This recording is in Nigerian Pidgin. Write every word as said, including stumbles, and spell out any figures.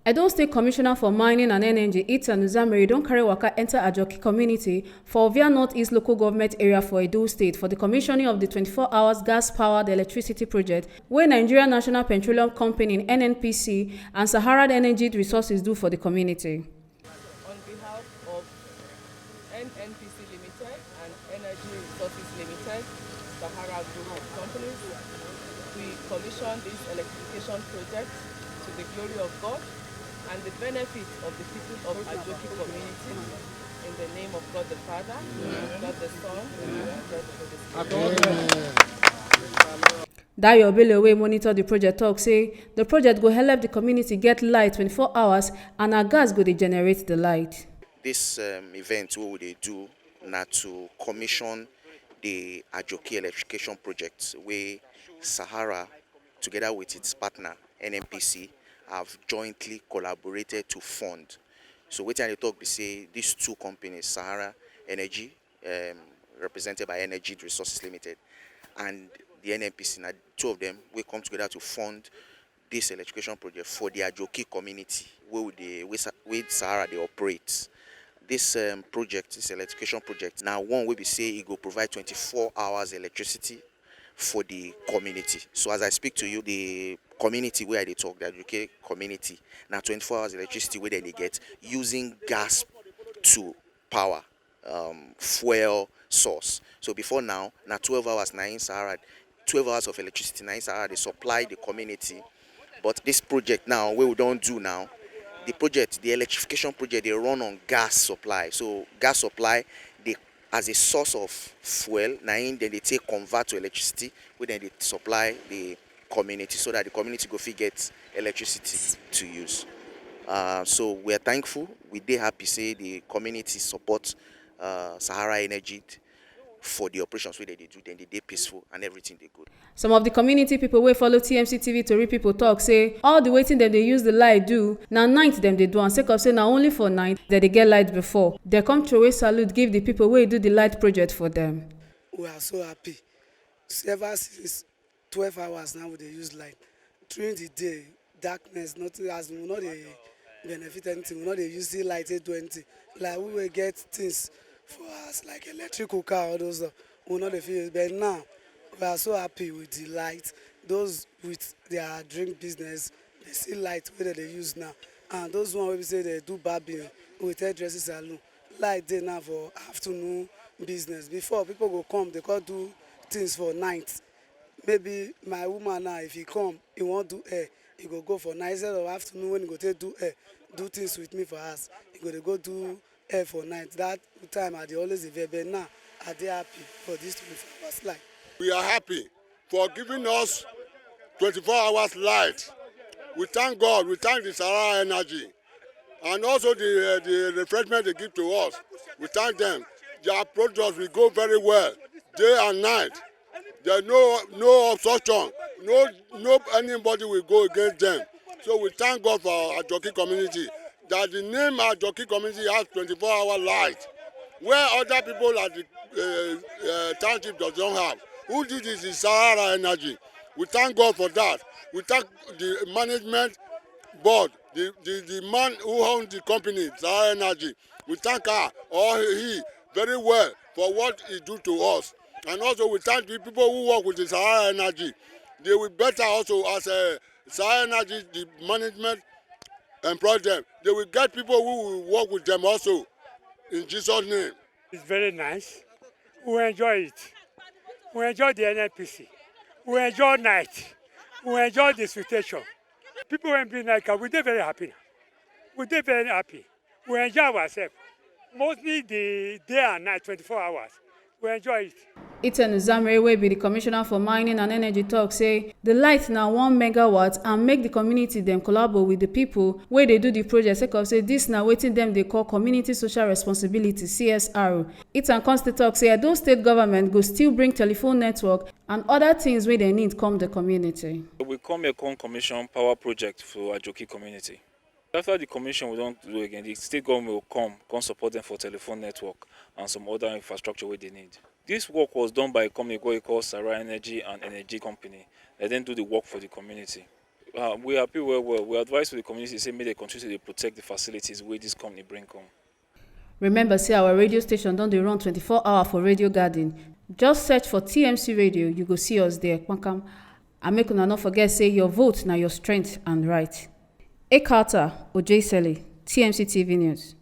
Edo State Commissioner for Mining and Energy, Ethan Uzamiri, don carry waka enter Ajoki community for Ovia Northeast Local Government Area for Edo State for the commissioning of the twenty-four hours gas powered electricity project wey Nigeria National Petroleum Company, N N P C, and Sahara Energy Resources do for the community. On behalf of N N P C Limited and Energy Resources Limited, Sahara Group of Companies, we commission this electrification project to the glory of God and the benefit of the people of Ajoki community. In the name of God the Father, God the Son, and God the Holy Spirit. Dayo Bello, wey monitor the project, talk say the project go help the community get light twenty-four hours, and na gas go dey generate the light. This um, event wey we dey do na to commission the Ajoki electrification project wey Sahara, together with its partner N N P C, have jointly collaborated to fund. So wetin I dey talk be say these two companies, Sahara Energy, um, represented by Energy Resources Limited, and the N N P C, na two of them wey come together to fund this electrification project for the Ajoki community wey we dey, wey Sa-, wey Sahara dey operate. This um, project, this electrification project, na one wey be say e go provide twenty-four hours electricity for the community. So as I speak to you, the community wey I dey talk, the Ajoki community, na twenty-four hours electricity wey dem dey get using gas to power, um, fuel source. So before now, na twelve hours na im Sahara, twelve hours of electricity na im Sahara dey supply the community. But this project now, wey we don do now, the project, the electrification project, dey run on gas supply. So gas supply dey, as a source of fuel, na im dem dey take convert to electricity, wey dem dey supply the community, so that the community go fit get electricity to use. Uh, so we are thankful. We dey happy say the community support uh, Sahara Energy for the operations wey dem dey do. Dem dey dey peaceful and everything dey good. Some of the community people wey follow T M C T V tori people talk say all the wetin dem dey use the light do, na night dem dey do am, sake of say na only for night dem dey get light before. Dem come throway salute give the people wey do the light project for them. We are so happy. Ever since twelve hours now, we dey use light. During the day, darkness, nothing, as we no dey benefit anything, we no dey use the light take do anything. Like, we will get things for us, like electrical car, all those stuff. We no dey feel. But now, we are so happy with the light. Those with their drink business, they see light wey dem dey use now. And those one wey be say they do barbing with hairdressing salon, light dey now for afternoon business. Before, people go come, they come do things for night. Maybe my woman now, if he come, he wan do hair, he go go for night. Instead of afternoon when he go take do hair, do things with me for house, he go dey go do hair for night. That time I dey always dey vex, but now I dey happy for this twenty-four hours light. We are happy for giving us twenty-four hours light. We thank God, we thank the Sahara Energy, and also the, uh, the refreshment they give to us. We thank them. Their products will go very well, day and night. There's no, no obstruction, no, no anybody will go against them. So we thank God for our Ajoki community, that the name Ajoki community has twenty-four hour light, where other people at the uh, uh, township does not have. Who did this is Sahara Energy. We thank God for that. We thank the management board, the, the, the man who owns the company, Sahara Energy. We thank her or he very well for what he do to us. And also we thank the people who work with the Sahara Energy. They will better also as a Sahara Energy, the management employ them. They will get people who will work with them also, in Jesus' name. It's very nice. We enjoy it. We enjoy the N N P C. We enjoy night. We enjoy the situation. People wey be night, we dey very happy now. We dey very happy. We enjoy ourselves. Mostly the day and night, twenty-four hours. We enjoy it. Ethan Uzamere, wey be the commissioner for mining and energy, talk say the light na one megawatt and make the community dem collabo with the people wey dey do the project, sake of say this na wetin dem dey call community social responsibility, C S R. Ethan come still talk say Edo State government go still bring telephone network and other things wey dem need come the community. We come here come commission power project for Ajoki community. After the commission, we don do again, the state government will come, come support them for telephone network and some other infrastructure wey they need. This work was done by a company wey call Sahara Energy and Energy Company. They then do the work for the community. Uh, we happy well well. We advise to the community say make they continue to dey protect the facilities wey this company bring come. Remember say our radio station don dey run twenty-four hour for Radio Garden. Just search for T M C Radio, you go see us there. Kpankam. And make una no forget say your vote na your strength and right. Ekata Ojesele, T M C T V News.